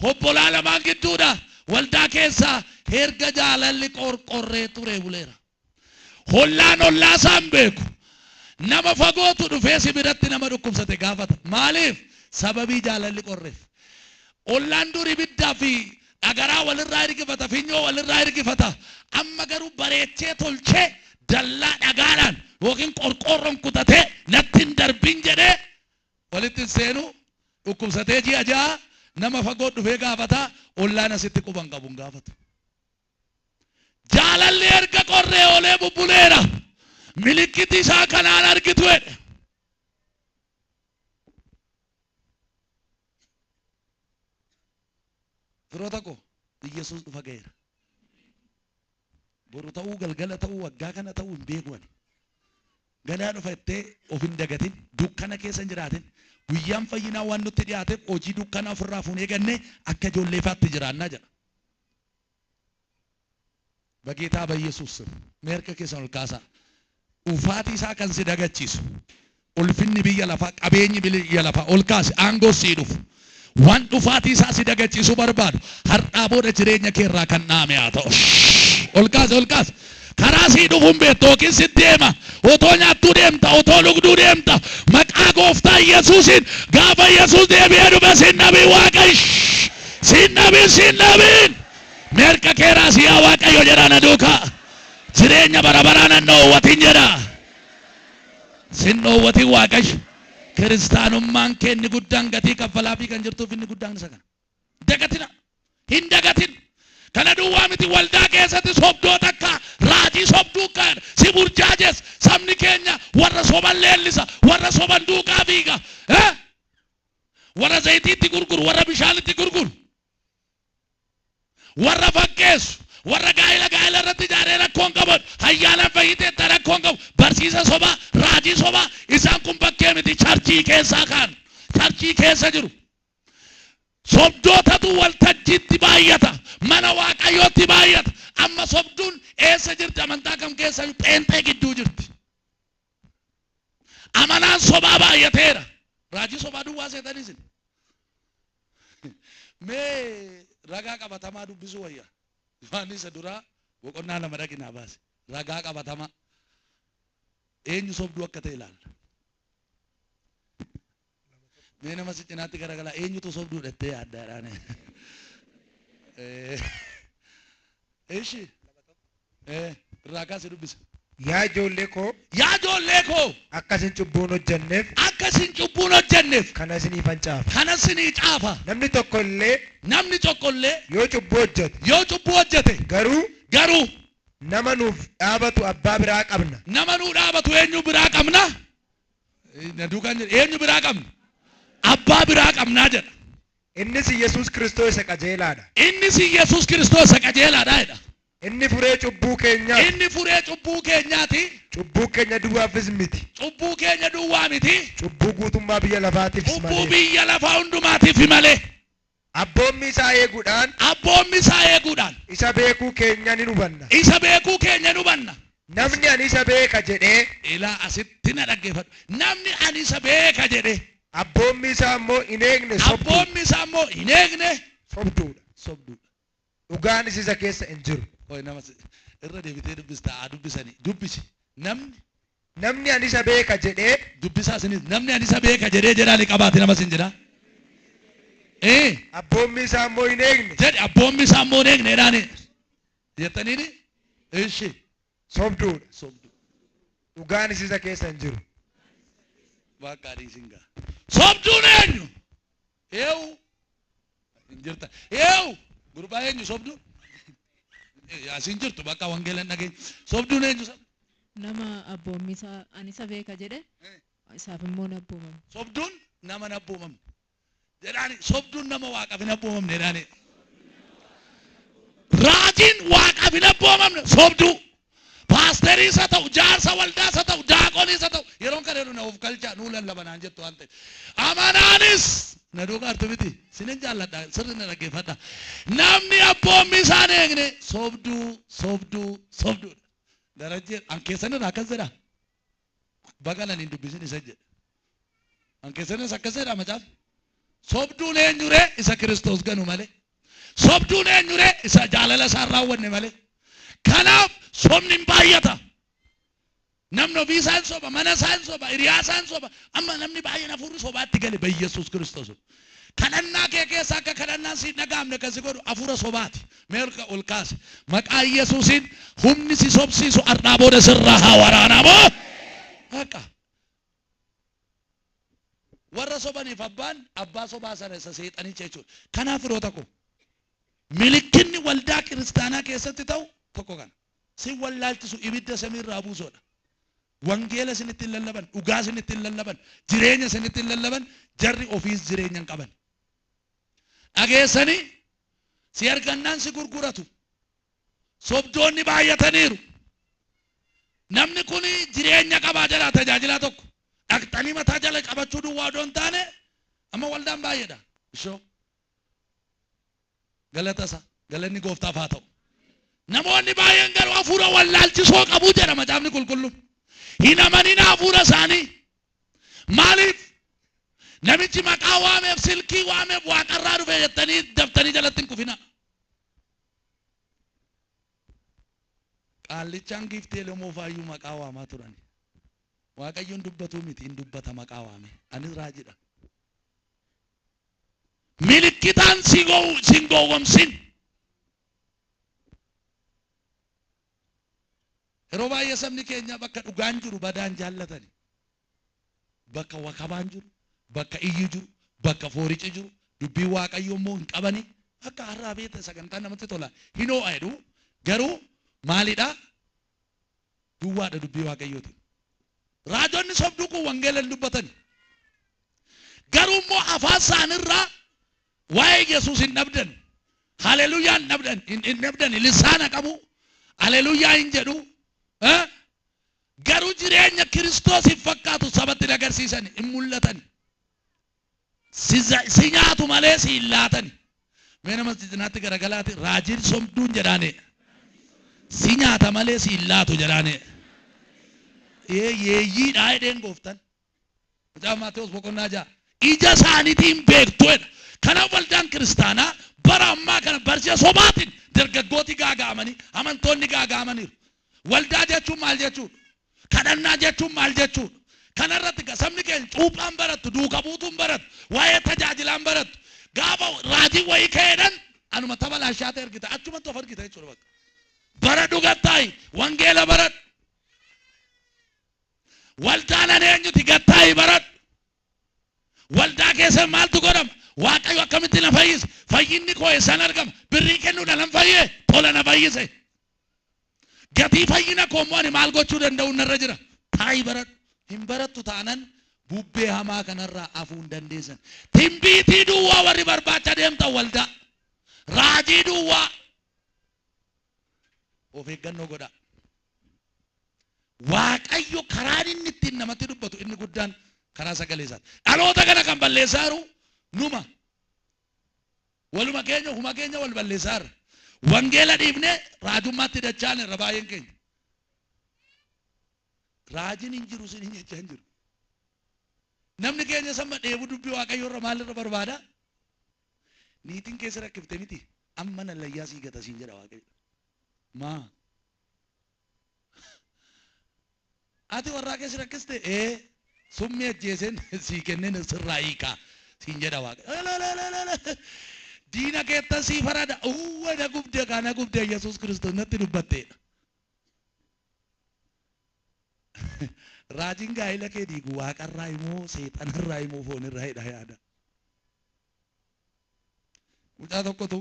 Obbolaa lamaan gidduudha waldaa keessaa erga jaalalli qorqorree ture buleera. Hollaan ollaa isaa hin beeku. Nama fagootu dhufee si biratti nama dhukkubsate gaafata. Maaliif? Sababii jaalalli qorreef. Ollaan dur ibiddaa fi dhagaraa walirraa ergifata, finyoo walirraa ergifata. Amma garuu bareechee tolchee dallaa dhagaadhaan yookiin qorqoorroon kutatee natti hin darbin jedhee walitti hin seenu. Dhukkubsatee ji'a 6 nama fagoo dhufee gaafata. Ollaan asitti quba hin qabu hin gaafatu. Jaalalli erga qorree oolee bubbuleera. Milikkiti isaa kanaan argitu jedhe. Firoota koo, Iyyasuus dhufa ga'eera. Boru ta'uu, galgala ta'uu, waggaa kana ta'uu hin beeku ani. Ganaa dhufa jettee of hin dagatin, dukkana keessa hin jiraatin. Guyyaan fayyinaa waan nutti dhiyaateef hojii dukkanaa ofirraa fuunee gannee akka ijoollee ifaatti jiraannaa jedha. Bageetaa Bayyesuus sim. Mee harka keessan ol kaasaa. Dhufaatii isaa kan si dagachiisu. Ulfinni biyya lafaa, qabeenyi biyya lafaa ol kaasi, aangoo sii dhufu. Waan dhufaatii isaa si dagachiisuu barbaadu har'aa booda jireenya kee irraa kan dhaame haa ta'u. Ol kaasi, ol kaasi. Karaa sii dhufu hin beektu yookiin si deema. Otoo nyaattuu deemta, otoo dhugduu deemta. Maqaa gooftaa Yesuusiin gaafa Yesuus deebi'ee dhufe sin dhabiin Waaqayyo. Sin dhabiin, sin dhabiin. Mee harka kee raasi yaa Waaqayyo jedhaa na duukaa. Jireenya bara baraa nan dhoowwatin jedha. Sin dhoowwatin Waaqayyo. Kiristaanummaan kee inni guddaan gatii kaffalaafii kan jirtuuf inni guddaan isa kana. Dagatina. Hin dagatin. Kana duwwaa miti waldaa keessatti sobdoota akka raajii sobduu kan si burjaajes sabni keenya warra soban leellisa warra soban duukaa fiiga. Eh? Warra zayitiitti gurguru warra bishaanitti gurguru. Warra fakkeessu, warra gaa'ela gaa'ela irratti ijaaree rakkoon qabu, hayyaalaan fayyiteetta rakkoon qabu, barsiisa sobaa, raajii sobaa, isaan kun bakkee miti charchii keessaa kaan, charchii keessa jiru. Sobdootatu waltajjiitti baay'ata, mana Waaqayyootti baay'ata. Amma sobduun eessa jirti? Amantaa kam keessa? Pheenxee gidduu jirti. Amanaan sobaa baay'ateera. Raajii sobaa duwwaa seetanii isin. Mee ragaa qabatamaa dubbisuu wayya. Yohaannis isa duraa boqonnaa 2 dhaqi naa baasi. Ragaa qabatamaa. Eenyu sobduu akka ta'e ilaalla. Mee nama si cinaatti garagalaa eenyutu sobduu jettee yaadda jedhaan. Ishi. Irraa kaasi dubbisa. Yaa ijoollee koo, Yaa ijoollee koo, akka isin cubbuu hin hojjenneef akka isin cubbuu hin hojjenneef kana isiniifan caafa. kana isinii caafa. Namni tokko illee Namni tokko illee yoo cubbuu hojjete yoo cubbuu hojjete garuu garuu nama nuuf dhaabatu abbaa biraa qabna. Nama nuu dhaabatu eenyu biraa qabna? Na duukaan jedhe eenyu biraa qabna? Abbaa biraa qabnaa jedha. Innis Iyyasuus Kiristoos isa qajeelaadha. Innis Iyyasuus Kiristoos isa qajeelaadha jedha. Inni furee cubbuu keenyaati. Inni furee cubbuu keenyaati. Cubbuu keenya duwwaafis miti. Cubbuu keenya duwwaa miti. Cubbuu guutummaa biyya lafaatiifis Cubbuu malee. biyya lafaa hundumaatiif malee. Abboommii isaa eeguudhaan Abboommi isaa eeguudhaan isa beekuu keenya ni hubanna. isa beekuu keenya ni hubanna. Namni ani isa beeka jedhee Ilaa asitti na dhaggeeffadhu. Namni ani isa beeka jedhee abboommii isaa immoo hin eegne sobduu abboommi isaa immoo hin eegne sobduudha. sobduudha. Dhugaanis isa keessa hin jiru. Qoy nama irra deebitee dubbista haa dubbisanii dubbisi. Namni Namni ani isa beeka jedhee dubbisaa isinis namni ani isa beeka jedhee jedhaa ni qabaate nama sin jedhaa. Ee abboommii isaa immoo hin eegne jedhe abboommi isaa immoo hin eegne jedhaani. Jettaniini ishi sobduudha. sobdu. Dhugaanis isa keessa hin jiru. Bakka dhiisin gaa. Sobduun eenyu? Eewu hin jirta. Eewu gurbaa eenyu sobduun? Asiin jirtu bakka wangeela hin dhageenye. Sobduun eenyu? Nama abboommii isaa ani isa beeka jedhe isaaf immoo hin abboomamu. Sobduun nama hin abboomamne. Jedhaani sobduun nama waaqaaf hin abboomamne jedhaani. Raajiin waaqaaf hin abboomamne sobduu. Paasterii isa ta'u, jaarsa waldaa isa ta'u, daaqonii isa ta'u, yeroon kana jedhu na of galchaa nuu lallabanaan jettu waan ta'eef. Amanaanis na duukaa artu miti. Sinin jaalladha, sirri na dhaggeeffadha. Namni abboommii isaa hin eegne sobduu, sobduu, sobduudha. Darajjee an keessan irraa akkas jedha. Baga nan hin dubbisin isa jedha. An keessanis akkas jedha macaafa. Sobduun eenyuree isa Kiristoos ganu malee. Sobduun eenyuree isa jaalala isaa hin raawwanne malee. Kanaaf sobni hin baay'ata. Namni ofii isaa hin soba, mana isaa hin soba, hiriyaa isaa hin soba. Amma namni baay'een hafuurri sobaatti gale ba Yesuus Kiristoos. Kadhannaa kee keessa akka kadhannaan si hin dhaga'amne kan si godhu hafuura sobaati. Mee ol kaasi. Maqaa Yesuusiin humni si sobsiisu har'aa booda sirraa haa waraanamu. Haqa. Warra sobaniif abbaan abbaa sobaa sana isa seexanicha jechuudha. Kanaaf firoota koo milikkinni waldaa kiristaanaa keessatti ta'u tokko kana. Si wallaalchisu ibidda samiirraa buusoodha. Wangeela isinitti hin lallaban, dhugaa isinitti hin lallaban, jireenya isinitti hin lallaban, jarri ofiis jireenya hin qaban. Dhageessanii si argannaan si gurguratu. Sobdoonni baay'ataniiru. Namni kun jireenya qabaa jedha tajaajilaa tokko. Dhaqxanii mataa jala qabachuu duwwaa odoo hin taane amma waldaan baay'eedha. Ishoo galata isaa galanni gooftaaf haa ta'u. Namoonni baay'een garuu hafuura wallaalchisoo qabu jedha macaafni qulqulluun. Hin amanin hafuura isaanii. Maaliif? Namichi maqaa waameef silkii waameef waaqarraa dhufe jettanii daftanii jalatti hin kufina. Qaallichaan giiftii Elemoo faayyuu maqaa waamaa turan. Waaqayyoon dubbatuu miti hin dubbata maqaa waame. Anis raajidha. Milikkitaan si hin gowwomsin. Yeroo baay'ee sabni keenya bakka dhugaan jiru badaan jaallatani. Bakka wakabaan jiru, bakka iyyi jiru, bakka foorici jiru, dubbii Waaqayyoo immoo hin qabani. Akka har'aa beekta sagantaan namatti tola. Hin ho'a jedhu garuu maalidha? Duwwaadha dubbii Waaqayyootiin. Raajonni sobduu kun wangeela hin dubbatani. Garuu immoo afaan isaanirraa waa'ee Yesuus hin dhabdan. Haleluyaa hin dhabdan, hin dhabdan, lisaana qabu. Haleluyaa hin jedhu. Garuu jireenya Kiristoos hin fakkaatu sabatti hin agarsiisan, hin mul'atan. Si nyaatu malee si hin laatani. Mee nama cinaatti garagalaati raajiin sobduun jedhaani. Si nyaata malee si hin laatu jedhaani. Yeeyyiidhaa jedheen gooftan. Macaafa Maatewos boqonnaa 6. Ija isaaniitiin beektu jedha. Kanaaf waldaan kiristaanaa bara ammaa kana barsiisa sobaatiin dargaggooti gaaga'amanii amantoonni gaaga'amaniiru. Waldaa jechuun maal jechuudha? Kadhannaa jechuun maal jechuudha? Kanarratti sabni keenya cuuphaan barattu, duuka buutuun barattu, waa'ee tajaajilaan barattu. Gaafa raajii wayii ka'eedhaan anuma tapha laashaata ergita, achumatti of argita jechuudha bakka. Baradhu gattaayi, wangeela baradhu. Waldaan ani eenyuti gattaayi baradhu. Waldaa keessa maaltu godhama? Waaqayyo akkamitti na fayyise? Fayyinni koo eessaan argama? Birrii kennuudhaan nan fayyee? Tola na fayyise. Gatii fayyina koo immoo ani maal gochuu danda'u narra jira? Taayi baradhu. Hin barattu taanan bubbee hamaa kanarraa hafuu hin dandeessan. Timbiitii duwwaa warri barbaacha deemtan waldaa. Raajii duwwaa. Of eeggannoo godhaa. Waaqayyo karaan inni ittiin namatti dubbatu inni guddaan karaa sagalee isaati. Dhaloota kana kan balleessaa jiru numa. Waluma keenya huma keenya wal balleessaarra. Wangeela dhiifnee raajummaatti dachaan irra baay'een keenya. Raajiin hin jiru sin hin jechaa hin jiru. Namni keenya samma dheebuu dubbii Waaqayyoo irra maalirra barbaada? Niitiin keessa rakkifte miti. Amma na layyaa sii gata siin jedha Waaqayyo. Maa? Ati warraa keessa rakkiste? Ee summii ajjeeseen sii kenneen sirraa hiikaa siin jedha Waaqayyo. Diina keetta sii farada. Uwwa na gubde kaa na gubde Yesuus Kiristoos natti dubbatteedha. Raajiin gaa'ela kee diigu waaqarraa immoo seexanarraa immoo foonirraa hidha yaada. Mucaa tokkotu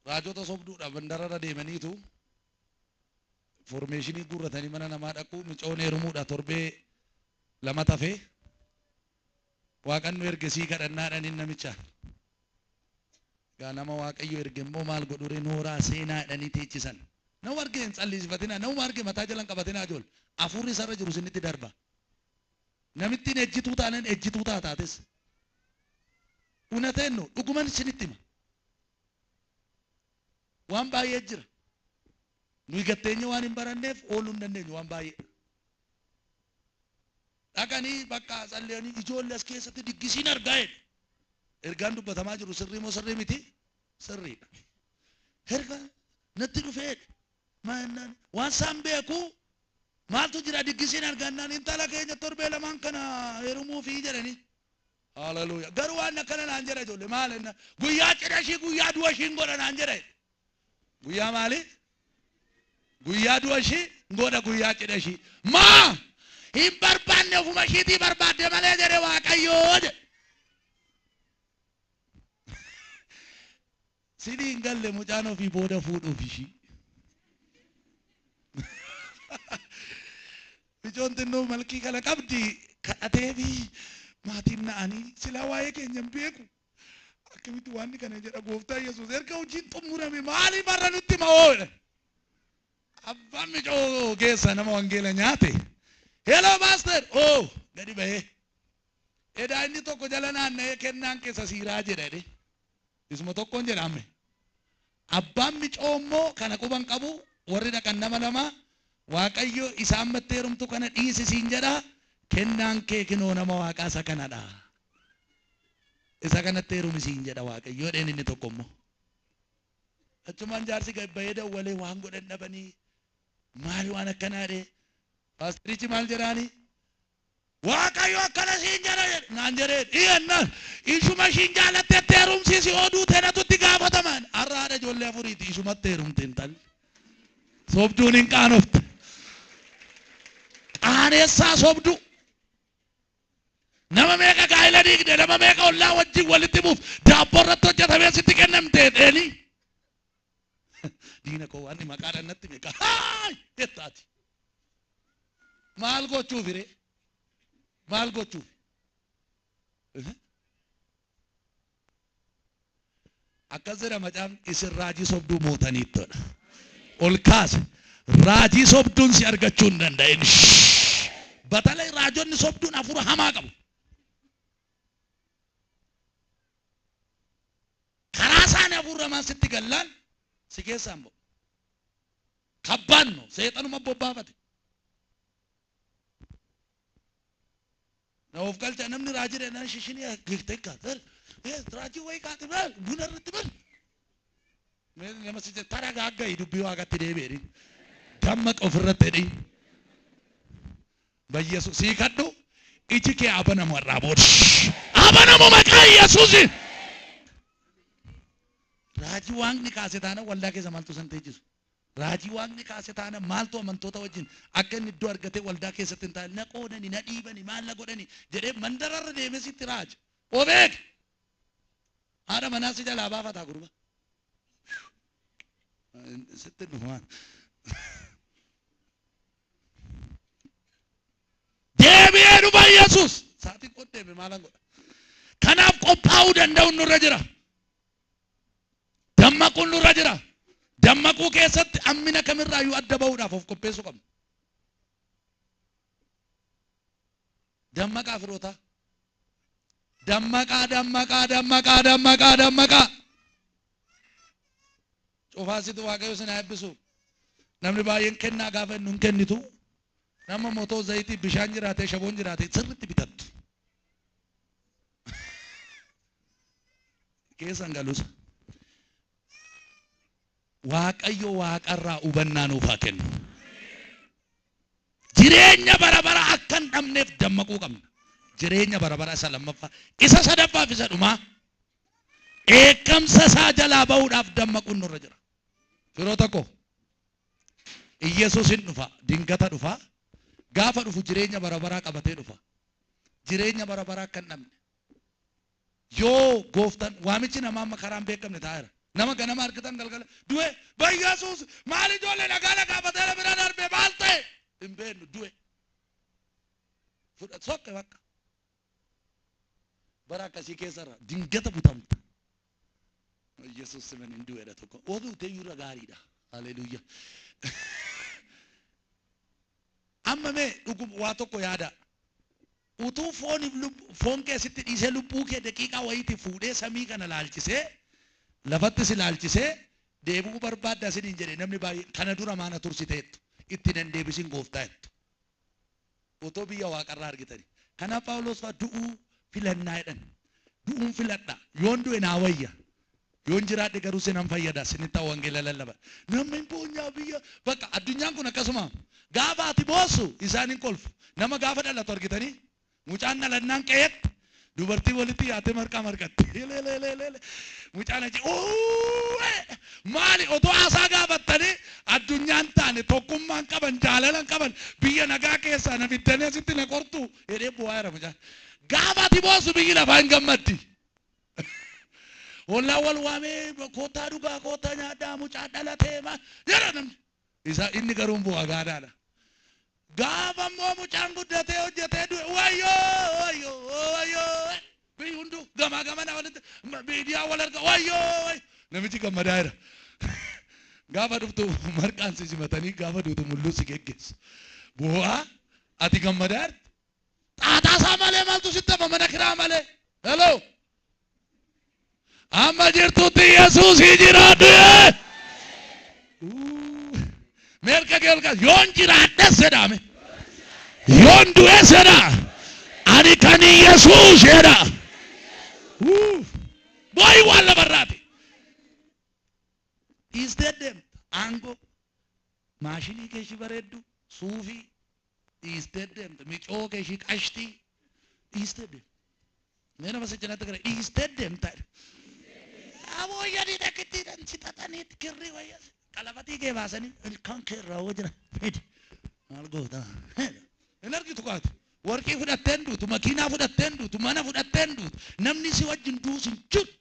raajota sobduudhaaf mandararra deemaniitu formeeshinii guurratanii mana namaa dhaqu micoon heerumuudha torbee lama tafee waaqan nu erge sii kadhannaadhaan namicha. Gaa nama Waaqayyo erge immoo maal godhure nooraa seenaa jedhanii teechisan. Nama arge hin calliisifatinaa, nama arge mataa jalan qabatinaa ijoollee. Hafuurri isarra jiru isinitti darba. Namittiin ejjituu taanaan ejjituu taataatis. Unateenno dhuguman isinitti hima. Waan baay'ee jira. Nuyi gatteenya waan hin baranneef ooluu hin dandeenyu waan baay'ee. Dhaqanii bakka calleanii ijoollee as keessatti diggisiin argaa jedhe. Ergaan dubbatamaa jiru sirrii moo sirrii miti? Sirriidha. Erga natti dhufee maal waan isaan beeku maaltu jira diggisiin argannaan intala keenya torbee lamaan kana heerumuufi jedhanii. Haleluuyaa. Garuu waan akkana naan jedha ijoollee maal enna guyyaa cidha ishii guyyaa du'a ishii hin godha naan jedha. Guyyaa maali? Guyyaa du'a ishii hin godha guyyaa cidha ishii. Maa hin barbaanne ofuma ishiitii barbaadde malee jedhe Waaqayyoo jedhe. Sidii hin galle mucaan ofii booda fuudhuuf ishii. Micoon xinnoo malkii kana qabdi kadhatee fi maatiin na'anii silaa waa'ee keenya hin beeku. Akkamitti waan kana jedha gooftaa Yesuus erga hojiin xumurame maaliif har'a nutti hima hoo? Abbaan micoo keessa nama wangeela nyaate. Hello master! Oh gadi bahee. Edaa inni tokko jala naanna'ee kennaan keessa siiraa jedha jedhe. Isuma tokkoon jedha amme. Abbaan micoo immoo kana quban qabu warri dhaqan nama lama Waaqayyo isaan mattee heerumtu kana dhiisi siin jedha kennaan kee kinoo nama waaqaa isa kanadha. Isa kanatti heerumi siin jedha Waaqayyo jedheen inni tokko immoo. Achumaan jaarsi gad bahee dawwalee waan godhan dhabanii maali waan akkanaa jedhee paasterichi maal jedhaanii Waaqayyo akkana siin jedha jedhe naan jedhee dhiyeennaan ishuma ishiin jaalattetti heerumsiisi oduu teenatu itti gaafataman har'a haadha ijoollee afuriiti ishumatti heerumte intalli sobduun hin qaanofte qaaneessaa sobduu nama meeqa gaa'ela diigde nama meeqa ollaa wajjin walitti buuf daabboo irratti hojjetamee sitti kennamte dheeni diina koo waan maqaadhaan natti meeqa haay jettaati maal gochuuf ree maal gochuuf akkas jedha macaafni isin raajii sobduu mootaniittodha ol kaase raajii sobduun si argachuu hin danda'in batalay raajonni sobduun hafuura hamaa qabu karaa isaanii hafuurri hamaan sitti gallaan si keessaan ba'u kabbaanno seexanuma bobbaafate Na of galcha namni raajii dha shishinii geegtee kaate raajii wayii kaate buna irratti bar nama si taragaagga'i dubbii waaqatti deebi'e dammaqa ofirratti jedhi bayyesu sii kadhu iji kee abanamu har'aa booda abanamu maqaa Yesuusiin. Raajii waaqni kaase taana waldaa keessa maaltu san teechisu? Raajii waaqni kaase taana maaltu amantoota wajjin akka inni iddoo argatee waldaa keessatti hin taane na qoodani na dhiibani maal na godhani jedhee mandararra deemee sitti raaja. Of eegi! Haadha manaa si jalaa baafataa gurba. Sitti dhufu waan. Deebi'ee dhufa Yesuus. Sa'aatiin kun deeme maalan godha? Kanaaf qophaa'uu danda'uun nurra jira. Dammaquun nurra jira. Dammaquu keessatti hammina kamirraayyuu adda bahuudhaaf of qopheessuu qabna. Dammaqaa firootaa. Dammaqaa, dammaqaa, dammaqaa, dammaqaa, dammaqaa. Cufaasitu Waaqayyo isin haa eebbisu. Namni baay'een kennaa gaafa inni hin kennitu nama motoo zayitii bishaan jiraatee shaboon jiraatee sirriitti bitattu. Keessan galusa. Waaqayyo waaqarraa hubannaa nuuf haa kennu. Jireenya bara bara akka hin dhabneef dammaquu qabna. Jireenya bara bara isa lammaffaa, isa sadaffaaf isa dhumaa. Dheekkamsa isaa jalaa ba'uudhaaf dammaquun nurra jira. Firoota koo, Iyyasuus hin dhufa, dingata dhufa. Gaafa dhufu jireenya bara baraa qabatee dhufa. Jireenya bara baraa akka hin dhabne. Yoo gooftaan waamichi namaa amma karaa hin beekamne taa'eera. Nama ganama argitan galgala du'e Bayyasuus maal ijoollee dhagaa dhagaafatee bira darbe maal ta'e hin beeknu du'e. Fudha sokke bakka. Bara akkasii keessarra dingata butamta. Yesuus siman hin du'edha tokko. Oduu ta'eyyuu irra gaariidha. Haleluuyaa. Amma mee dhugum waa tokko yaada. Utuu fooniif foon kee sitti dhiisee lubbuu kee daqiiqaa wayiitii fuudhee samii kana laalchisee lafatti si laalchisee deebi'uu barbaadda isiniin jedhe namni baay'een kana dura maana tursiteettu itti nan deebisin gooftaa jettu. Otoo biyya waaqarraa argitanii. Kanaaf Phaawulos fa'a du'uu filannaa jedhan. Du'uun filadha. Yoon du'e naa wayya. Yoon jiraadhe garuu sinan fayyada. Sinitti wangeela lallaba. Namni boonyaa biyya bakka addunyaan kun akkasuma gaafa ati boossu isaan hin kolfu. Nama gaafa dhalatu argitanii mucaan dhalannaan qe'eetti dubartii walitti yaatee marqaa marqatti. Lelelelele. Mucaan achi uuuee maali otoo haasaa gaafattanii addunyaan taane tokkummaan qaban jaalalan qaban biyya nagaa keessaa na fiddanii asitti na qortu jedhee bu'aa jira mucaan. Gaafa ati boossu biyyi lafaa hin gammaddi. Ollaan wal waamee koottaa dhugaa koottaa nyaadhaa mucaa dhalatee ma jedha namni. Isa inni garuu hin bu'aa gaadaadha. Gaafa immoo mucaan guddatee hojjetee du'e wayyoo wayyoo wayyoo biyyi hunduu gamaa gamana walitti miidiyaa wal arga wayyoo wayyoo namichi gammadaa jira. Gaafa dhuftu marqaan si simatanii gaafa duutu mulluu si geggeessu. Bu'aa ati gammadaa jirti. Xaaxaa isaa malee maaltu sitti hafa mana kiraa malee. Hello. Amma jirtutti Yesuus jiraadhu. Meerqa kee ol kaasi. Yoon jiraadhes jedhame. Yoon du'es jedha. Ani kan Yesuus jedha. Booyi waan lafarraati. Dhiistee deemta. Aangoo. Maashinii kee ishii bareeddu. Suufii. Dhiistee deemta. Micoo kee ishii qashtii. Dhiistee deemta. Mee nama si cinatti gara dhiistee deemta. Abooyyanii takkittiidhaan si xaxanii kirrii wayyaa qalabatii kee baasanii ilkaan kee irraa hoo jira fidi. Maal goota? Hin argitu kaati. Warqii fudhatteen duutu, makiinaa fudhatteen duutu, mana fudhatteen duutu, namni si wajjin duus hin jiru.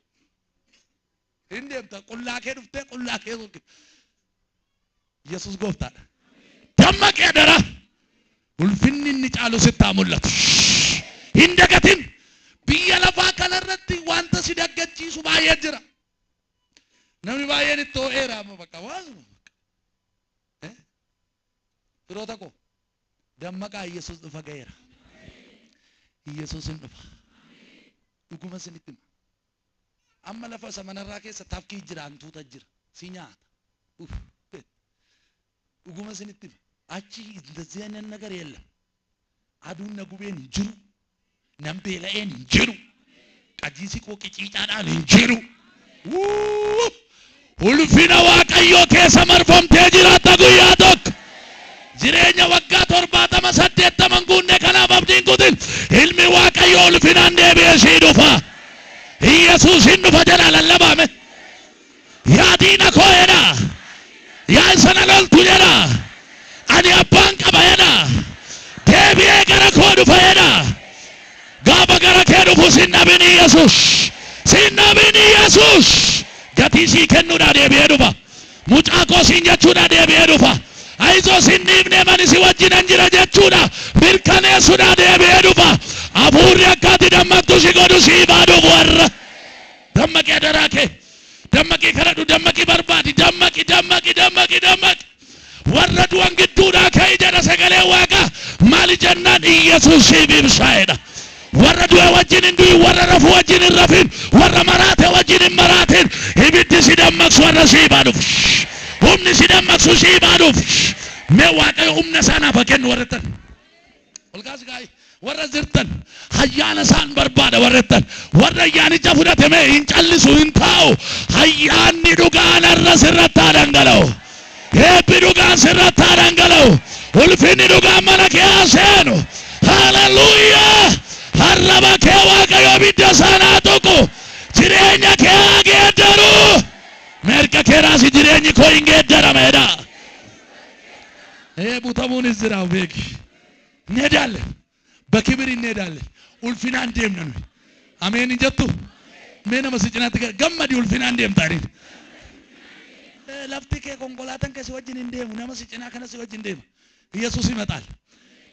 Hin deemta qullaa kee dhuftee qullaa kee sokke. Yesuus gooftaadha. Dammaqee adara. Ulfinni inni caalu sitti haa mul'atu. Hin dagatin. Biyya lafaa kanarratti wanta si daggachiisu baay'ee jira. Namni baay'een itti ho'eera amma bakka waasuma. Firoota koo dammaqaa Yesuus dhufa ga'eera. Yesuus hin dhufa. Dhuguma isinitti hima. Amma lafa isa manarraa keessa tafkii jira hantuuta jira. Si nyaata. Uf. Dhuguma isinitti hima. Achi እንደዚህ አይነት ነገር የለም። Aduun na gubeen hin jiru. Nan beela'een hin jiru. Qajiisi koo qiciicaadhaan hin jiru. Wuu! Ulfina Waaqayyoo keessa marfamtee jiraatta guyyaa tokko. Jireenya waggaa 70 80 guunne kanaaf abdiin kutin. Ilmi Waaqayyoo ulfinaan deebi'ee sii dhufa. Iyyasuus hin dhufa jedha lallabaame. Yaa diina koo jedha. Yaa isa na loltu jedha. Ani abbaan qaba jedha. Deebi'ee gara koo dhufa jedha. Gaafa gara kee dhufu sin dhabin Iyyasuus. Sin dhabin Iyyasuus. Gatii sii kennuudhaa deebi'ee dhufa. Mucaa koo siin jechuudha deebi'ee dhufa. Ayizoo sin dhiifne mani si wajjinan jira jechuudha. Mirkaneessuudha deebi'ee dhufa. Hafuurri akka ati dammaqxu si godhu siif haa dhufu warra. Dammaqii adaraa kee. Dammaqii kadhadhu, dammaqii barbaadi, dammaqi, dammaqi, dammaqi, dammaqi. Warra du'an gidduudhaa ka'i jedha sagalee Waaqaa. Maali jennaan Iyyasuus siif ibsaa'edha. Warra du'e wajjin hin du'in, warra rafu wajjin hin rafin, warra maraate wajjin hin maraatin. Ibiddi si dammaqsu warra sii baaduuf. Humni si dammaqsu sii baaduuf. Mee Waaqayyo humna isaa naaf haa kennu warra jettan. Ol kaasi kaa'ii. Warra jirtan ayyaana isaan barbaada warra jettan. Warra ayyaanicha fudhate mee hin callisu, hin taa'u. Ayyaanni dhugaan har'a sirratti haa dhangala'u. Eebbi dhugaan sirratti haa dhangala'u. Ulfinni dhugaan mana kee haa seenu. Haleluuyaa! Arraba kee Waaqayyo ibidda isaan haa tuqu. Jireenya kee haa geeddaru. Mirga kee raasi, jireenyi koo hin geeddarama jedha. Ee, butamuunis jira, beeki. እንሄዳለን በክብር እንሄዳለን። Ulfinaan deemna nuyi. Ameen hin jettu? Mee nama si cinaatti gammadi, ulfinaan deemta jedhin. Lafti kee, konkolaataan kee si wajjin hin deemu, nama si cinaa kana si wajjin deema. Yesuus ይመጣል.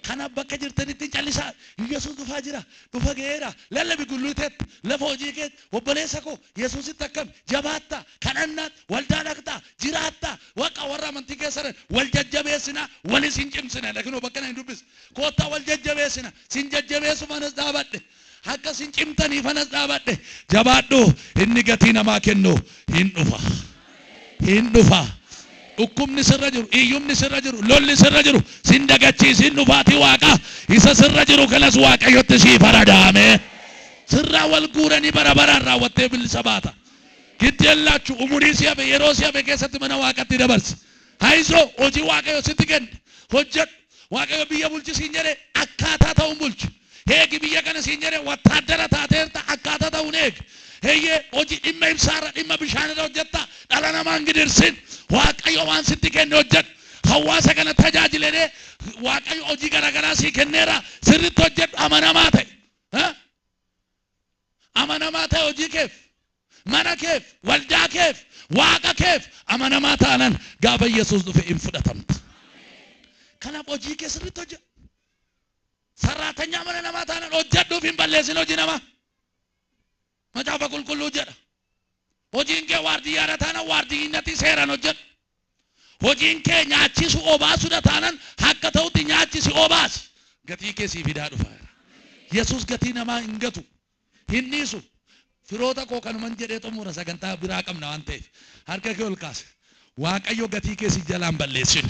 Kanaaf bakka jirtanitti callisaa. Yesuus dhufaa jira. Dhufa ga'eera. Lallabi gulluuteetti, lafa hojii keetti, obboleessa koo, Yesuusitti akkam jabaatta, kadhannaatti, waldaa dhaqxaa, jiraatta, waqa warra amantii keessa jiran wal jajjabeessina, walis hin cimsina. Lakinoo bakka na hin dubbis. Koottaa wal jajjabeessina. Sin jajjabeessu fanas dhaabadhe. Akka sin cimtanii fanas dhaabadhe. Jabaadhu, inni gatii namaa kennu hin dhufa. Hin dhufa. Dhukkubni sirra jiru, iyyumni sirra jiru, lolli sirra jiru, sin dagachiisin dhufaatii Waaqaa. Isa sirra jiru kanas Waaqayyotti sii faradaame. Sirraa wal guuranii bara baraan raawwattee bilisa baata. Giddeellaachu umurii si hafe, yeroo si hafe keessatti mana Waaqatti dabarsi. Hayizoo, hojii Waaqayyo sitti kenne hojjedhu. Waaqayyo biyya bulchi siin jedhe, akkaataa ta'uun bulchi. Eegi biyya kana siin jedhe, wattaaddara taateerta, akkaataa ta'uun eegi. Heyyee, hojii dhimma ibsaarra, dhimma bishaanirra hojjetta, dhala namaan gidirsin. Waaqayyo waan sitti kenne hojjedhu. Hawaasa kana tajaajilee Waaqayyo hojii garaagaraa sii kenneera, sirritti hojjedhu, amanamaa ta'e. Amanamaa ta'e hojii keef, mana keef, waldaa keef, Waaqa keef amanamaa taanan gaafa Yesuus dhufe hin fudhatamta. Kanaaf hojii kee sirritti hojjedhu. Sarraatanyaa mana namaa taanan hojjedhuuf, hin balleessin hojii namaa. Macaafa Qulqulluu jedha. Hojiin kee waardiyyaadha taanan, waardiyyinatti seeraan hojjedhu. Hojiin kee nyaachisu obaasuudha taanan, akka ta'utti nyaachisi, obaasi. Gatii kee sii fidaa dhufa. Yesuus gatii namaa hin gatu. Hin dhiisu. Firoota koo, kanuman jedhee xumura, sagantaa biraa qabna waan ta'eef. Harka kee ol kaase. Waaqayyo gatii kee si jalaan balleessin.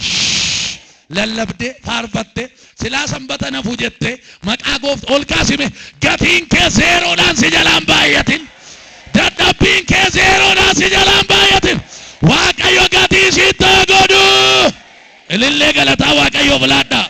Lallabdee, faarfattee, silaa sanbata nafu jettee maqaa gooftaa ol kaasime, gatiin kee zeeroodhaan si jalaan baay'atin. Dadhabbiin kee zeeroodhaan si jalaan baay'atin. Waaqayyo gatii sitti haa godhu. Ilillee galataa Waaqayyoof laadhaa.